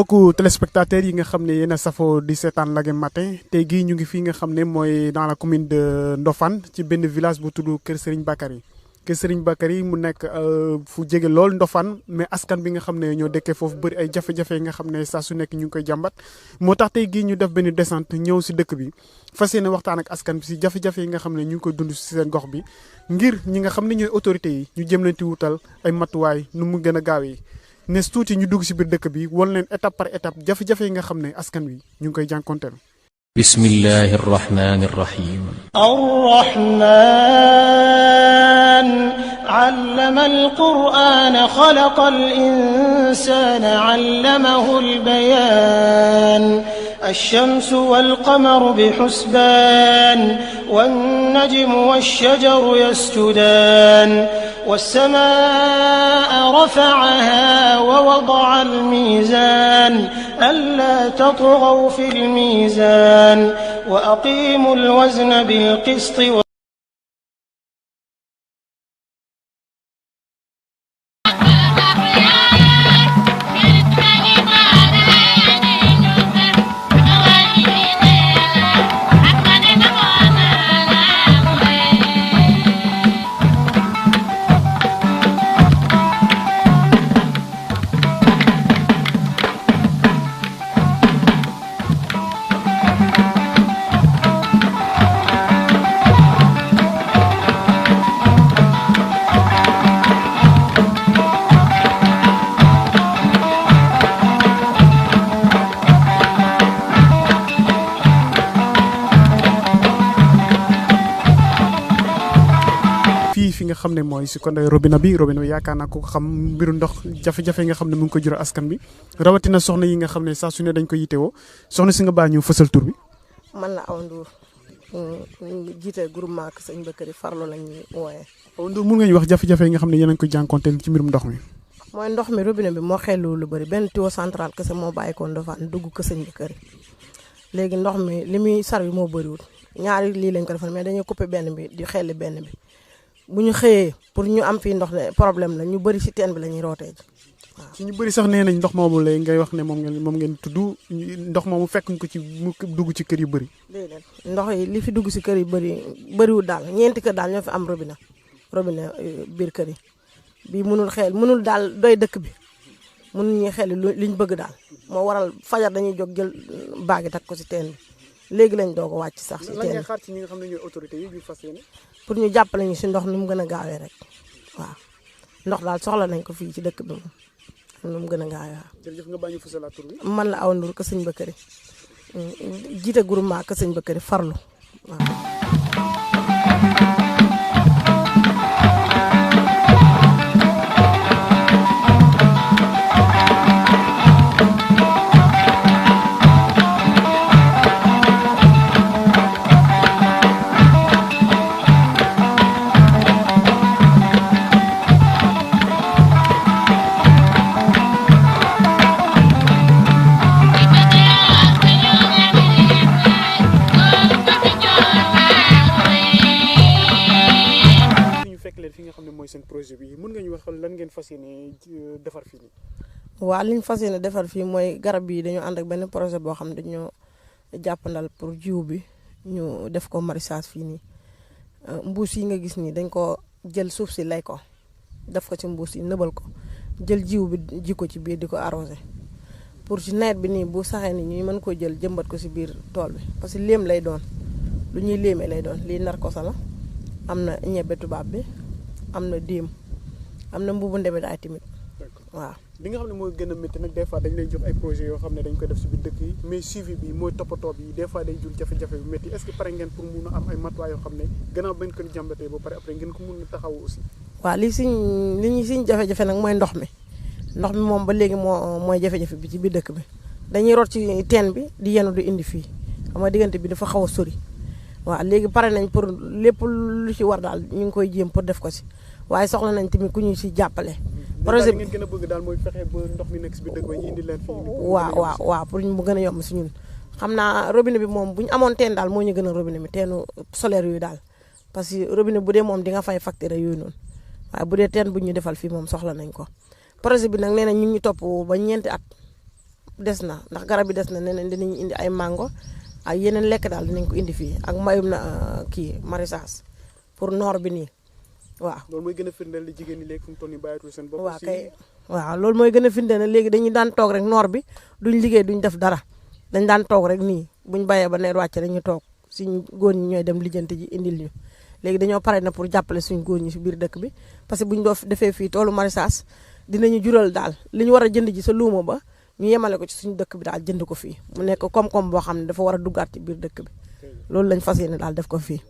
mbokku téléspectateurs yi nga xam ne yéen a safoo di seetaan Laguem Matin tey gii ñu ngi fii nga xam ne mooy dans la commune de Ndofane ci benn village bu tudd Kër Serigne Bakary Kër Serigne Bakary mu nekk fu jege lool Ndofane mais askan bi nga xam ne ñoo dëkkee foofu bëri ay jafe-jafe yi nga xam ne saa su nekk ñu ngi koy jàmbat moo tax tey gii ñu def benn descente ñëw si dëkk bi fas yéene waxtaan ak askan bi si jafe-jafe yi nga xam ne ñu ngi koy dund si seen gox bi ngir ñi nga xam ne ñooy autorités yi ñu jëm leen ti wutal ay matuwaay nu mu gën a gaawee nes tuuti ñu dugg si biir dëkk bi won leen étape par étape jafe-jafe yi nga xam ne askan wi ñu ngi koy jànkonteel. bismillahi rrahmani rrahim. arrahman allama alqur'ana xalaqa al-insana allamahu al-bayan الشمس والقمر بحسبان والنجم والشجر يسجدان والسماء رفعها ووضع الميزان ألا تطغوا في الميزان وأقيموا الوزن بالقسط fi nga xam ne mooy si kon robinet bi yaakaar naa ko xam mbiru ndox jafe-jafe yi nga xam ne mu ngi ko jural askan bi rawatina soxna yi nga xam ne saa su ne dañ ko yitewoo soxna si nga baa ñu fësal tur bi. man la Awa Ndour ñu jiite groupement Kër Serigne Bakary farlu lañ ñuy wooyee. Awa Ndour mun nga ñu wax jafe-jafe yi nga xam ne yéen a ngi koy jànkonteel ci mbirum ndox mi. mooy ndox mi robinet bi moo xellu lu bëri benn tuyau central kese moo bàyyi ko Ndofane dugg Kër Serigne Bakary léegi ndox mi li muy sar bi moo bëriwul ñaari lii lañ ko defal mais dañuy coupé benn bi di xelli benn bi. bu ñu xëyee pour ñu am fii ndox de problème la ñu bëri si teen bi la ñuy rootee ji waaw. ci ñu bëri sax nee nañ ndox moomu lay ngay wax ne moom ngeen tudd ndox moomu fekkuñ ko ci mu dugg ci kër yu bëri. déedéet ndox yi li fi dugg si kër yu bëriwul daal ñeenti kër daal ñoo fi am robinet biir kër yi bii mënul daal doy dëkk bi mënul ñuy xel liñ bëgg daal moo waral fajar dañuy jóg jël baagi tak ko si teen bi léegi lañ doog a wàcc sax si teen bi. lan ngay xaar ci ñi nga xam ne ñooy autorités yi ñu fas yéene pour ñu jàppale ñu si ndox nu mu gën a gaawee rek waaw ndox daal soxla nañ ko fii ci dëkk bi moom nu mu gën a gaawee waaw. jërëjëf nga bañ a fësal tur bi. man la Awa Ndour Kër Serigne Bakary jiite groupement Kër Serigne Bakary farlu waaw. seen projet bi mën nga ñu wax lan ngeen fas yéene defar fii nii. waaw li ñu fas yéene defar fii mooy garab yi dañoo ànd ak benn projet boo xam ne dañoo jàppandal pour jiw bi ñu def ko maraîchage fii nii mbuus yi nga gis nii dañ ko jël suuf si lay ko def ko ci mbuus yi nëbal ko jël jiw bi ji ko ci biir di ko arrosé pour ci nawet bi nii bu saxee ni ñuy mën koo jël jëmbat ko si biir tool bi parce que léem lay doon lu ñuy léemee lay doon lii narkosa la am na ñebe tubaab bi am na déem am na mbubu ndebe daay tamit waaw. li nga xam ne mooy gën a métti nag des fois dañ lay jox ay projets yoo xam ne dañ koy def si biir dëkk yi mais suivi bi mooy toppatoo bi des fois day jur jafe-jafe bu métti est-ce que pare ngeen pour mun a am ay matuwaay yoo xam ne gannaaw bañ ko jàmbatee ba pare après ngeen ko mun a taxaw aussi. waaw li ñu siñ jafe-jafe nag mooy ndox mi moom ba léegi mooy jafe-jafe bi ci biir dëkk bi dañuy rot ci teen bi di yenu di indi fii xam nga diggante bi dafa xaw a sori waaw léegi pare nañ pour lépp lu ci war daal ñu ngi koy jéem pour def ko si waaye soxla nañ tamit ku ñu si jàppale. projet bi ngeen gën a bëgg daal mooy fexe ba ndox mi nekk si biir dëkk ba ñu indi leen fii. waaw pour mu gën a yomb si ñun xam naa robinet bi moom bu ñu amoon teen daal moo ñu gën a robinet bi teenu solaire yooyu daal parce que robinet bu dee moom di nga fay facture yooyu noonu waaye bu dee teen bu ñu defal fii moom soxla nañ ko projet bi nag nee na ñu ngi topp ba ñeenti at des na ndax garab yi des na neneen dinañ indi ay mango ak yeneen lekk daal dinañ ko indi fii ak mbayum na kii maraîchage pour noor bi nii waaw. loolu mooy gën a firndeel li jigéen ñi léegi fu mu toll nii bàyyitul seen bopp. waaw kay waaw loolu mooy gën a firndeel ne léegi dañuy daan toog rek noor bi duñ liggéey duñ def dara dañ daan toog rek nii buñ bayee ba neer wàcc dañu toog suñ góor ñi ñooy dem lijjanti ji indil ñu léegi dañoo pare na pour jàppale suñ góor ñi si biir dëkk bi parce que buñ doo defee fii toolu maraîchage dinañu jural daal li ñu war a jënd ji sa luuma ba ñu yemale ko ci suñu dëkk bi daal jënd ko fii mu nekk koom-koom boo xam ne dafa war a duggaat ci biir dëkk bi loolu lañ fas yéene daal def ko fii